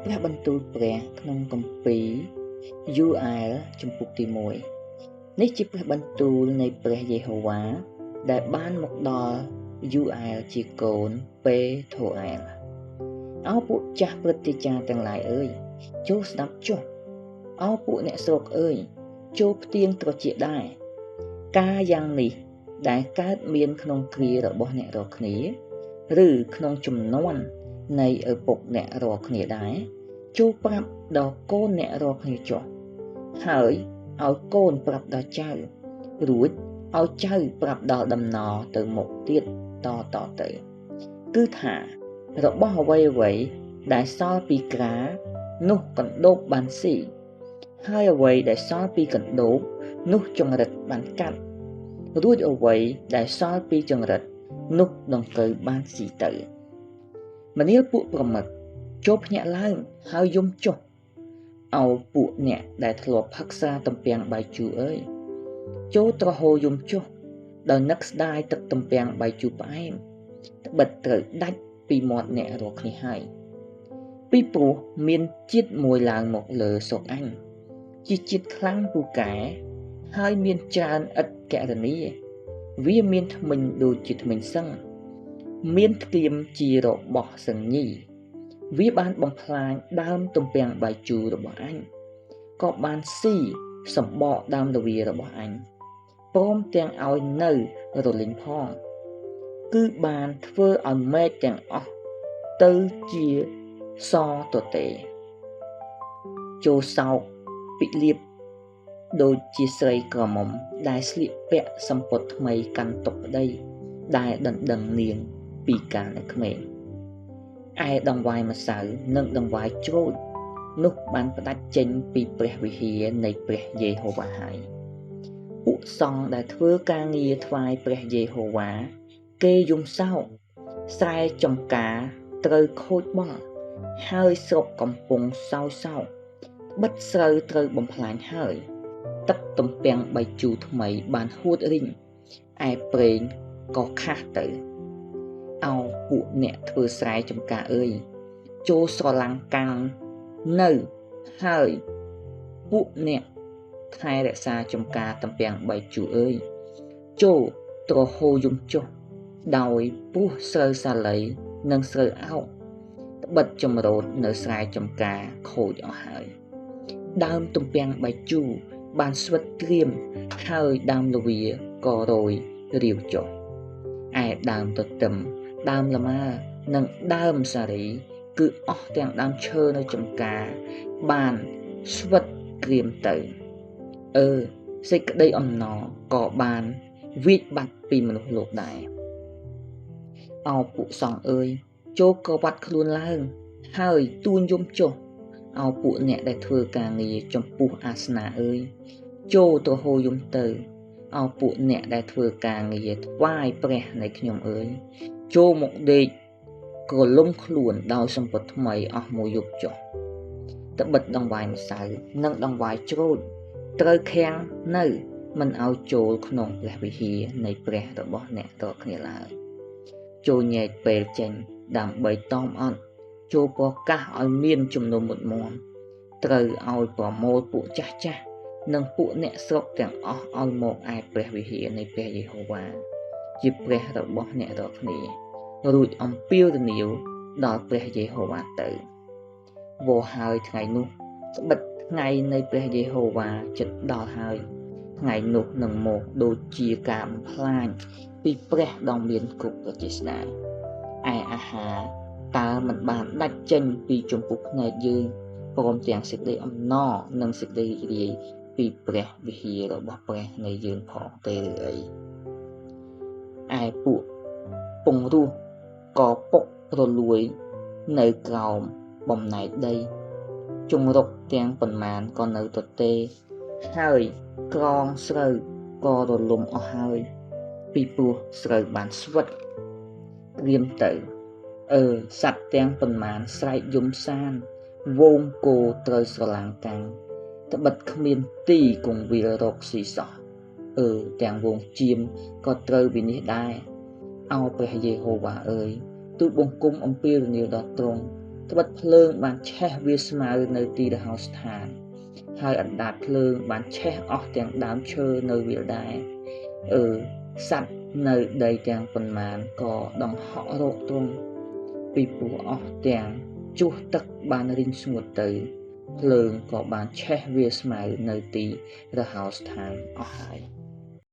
ព្រះបន្ទូលព្រះក្នុងគម្ពីរយូអែលជំពូកទី1នេះជាព្រះបន្ទូលនៃព្រះយេហូវ៉ាដែលបានមកដល់យូអែលជាកូនពេថូអែលអោពួកចាស់ព្រឹទ្ធាចារ្យទាំងឡាយអើយចូលស្ដាប់ចុះអោពួកអ្នកស្រុកអើយចូលផ្ទៀងត្រចៀកដែរការយ៉ាងនេះដែលកើតមានក្នុងគ្រារបស់អ្នករាល់គ្នាឬក្នុងជំនាន់នៃឪពុកអ្នករាល់គ្នាដែរចូលប្រាប់ដល់កូនអ្នករាល់គ្នាចុះហើយឲ្យកូនប្រាប់ដល់ចៅរួចឲ្យចៅប្រាប់ដល់ដំណរទៅមុខទៀតតតទៅគឺថារបស់អ្វីៗដែលសល់ពីក្រានោះកណ្ដូបបានស៊ីហើយអ្វីដែលសល់ពីកណ្ដូបនោះចង្រិតបានកាត់រួចអ្វីដែលសល់ពីចង្រិតនោះដង្កូវបានស៊ីទៅមនាលពួកប្រមឹកចូលភ្ញាក់ឡើងហើយយំចុះអោពួកអ្នកដែលធ្លាប់ផឹកស្រាទំពាំងបាយជូរអើយចូលត្រហោយំចុះដោយនឹកស្ដាយទឹកទំពាំងបាយជូរផ្អែមត្បិតត្រូវដាច់ពីមាត់អ្នករាល់គ្នាហើយពីព្រោះមានជាតិមួយឡើងមកលើស្រុកអញជាជាតិខ្លាំងពូកែហើយមានច្រើនឥតកណនីវាមានធ្មេញដូចជាធ្មេញសឹងមានថ្គាមជារបស់សញ្ញីវាបានបំផ្លាញដើមទំពាំងបាយជូររបស់អញក៏បានស៊ីសម្បកដើមល្វារបស់អញព្រមទាំងឲ្យនៅរលីងផងគឺបានធ្វើឲ្យមែកទាំងអស់ទៅជាសទទេចូលសោកពិលៀបដូចជាស្រីក្រមុំដែលស្លៀកពាក់សម្ពត់ថ្មីកាន់ទុកប្តីដែលដណ្ដឹងនាងពីកាលនៅក្មេងឯដង្វាយម្សៅនិងដង្វាយច្រូតនោះបានផ្ដាច់ចេញពីព្រះវិហារនៃព្រះយេហូវ៉ាហើយពួកសង្ឃដែលធ្វើការងារថ្វាយព្រះយេហូវ៉ាគេយំសោកស្រែចំការត្រូវខូចបង់ហើយស្រុកកំពុងសោយសោកបិទស្រូវត្រូវបំផ្លាញហើយទឹកទំពាំងបាយជូរថ្មីបានហួតរីងឯប្រេងក៏ខាស់ទៅអោពួកអ្នកធ្វើស្រែចំការអើយចូលស្រឡាំងកាំងនៅហើយពួកអ្នកថែរក្សាចំការទំពាំងបាយជូរអើយចូលត្រហោយំចុះដោយពោះស្រូវសាលីនិងស្រូវអោកត្បិតចម្រូតនៅស្រែចំការខូចអស់ហើយដើមទំពាំងបាយជូរបានស្វិតក្រៀមហើយដើមល្វាក៏រយរាវចុះឯដើមទទឹមដើមលម៉ើនិងដើមសារីគឺអស់ទាំងដើមឈើនៅចំការបានស្វិតក្រៀមទៅអឺសេចក្តីអំណរក៏បានវាចបាត់ពីមនុស្សលោកដែរអោពួកសង្ឃអើយចូលក្រវ៉ាត់ខ្លួនឡើងហើយទួញយំចុះអោពួកអ្នកដែលធ្វើការងារចំពោះអាសនៈអើយចូលត្រហោយំទៅអោពួកអ្នកដែលធ្វើការងារថ្វាយព្រះនៃខ្ញុំអើយចូលមកដេកក្រលុំខ្លួនដោយសម្ពត់ថ្មីអស់មួយយប់ចុះត្បិតដង្វាយម្សៅនិងដង្វាយច្រូតត្រូវខាំងនៅមិនឲ្យចូលក្នុងព្រះវិហារនៃព្រះរបស់អ្នករាល់គ្នាឡើយចូលញែកពេលចេញដើម្បីតอมអត់ចូលប្រកាសឲ្យមានជំនុំមុតមមត្រូវឲ្យប្រមូលពួកចាស់ចាស់និងពួកអ្នកស្រុកទាំងអស់ឲ្យមកឯព្រះវិហារនៃព្រះយេហូវ៉ាជាព្រះរបស់អ្នករាល់គ្នារួចអំពាវនាវដល់ព្រះយេហូវ៉ាទៅវោហើយថ្ងៃនោះត្បិតថ្ងៃនៃព្រះយេហូវ៉ាជិតដល់ហើយថ្ងៃនោះនឹងមកដូចជាការបំផ្លាញពីព្រះដ៏មានគ្រប់ប្រជាស្ដាឯអាហារតើមិនបានដាច់ចេញពីចំពោះភ្នែកយើងព្រមទាំងសេចក្តីអំណរនិងសេចក្តីរីករាយពីព្រះវិហាររបស់ព្រះនៃយើងផងទេឬអីឯពួកពងរស់ក៏ពុករលួយនៅក្រោមបំណែកដីជង្រុកទាំងប៉ុន្មានក៏នៅទទេហើយក្រងស្រូវក៏រលំអស់ហើយពីព្រោះស្រូវបានស្វិតក្រៀមទៅអឺសត្វទាំងប៉ុន្មានស្រែកយំសានវងគោត្រូវស្រឡាំងកាំងត្បិតគ្មានទីគង្វាលរកស៊ីសោះអឺទាំងវងចៀមក៏ត្រូវវិនិច្ឆ័យដែរអោព្រះយេហូវ៉ាអើយទូបង្គំអំពាវនាវដល់ទ្រង់ ត្បិតភ្លើងបានឆេះវាលស្មៅនៅទីរហោស្ថាន ហើយអណ្ដាតភ្លើងបានឆេះអស់ទាំងដើមឈើនៅវាលដែរអឺសត្វនៅដីទាំងប៉ុន្មានក៏ដង្ហក់រកទ្រង់ពីព្រោះអស់ទាំងជួសទឹកបានរីងស្ងួតទៅ ភ្លើងក៏បានឆេះវាលស្មៅនៅទីរហោស្ថានអស់ហើយ។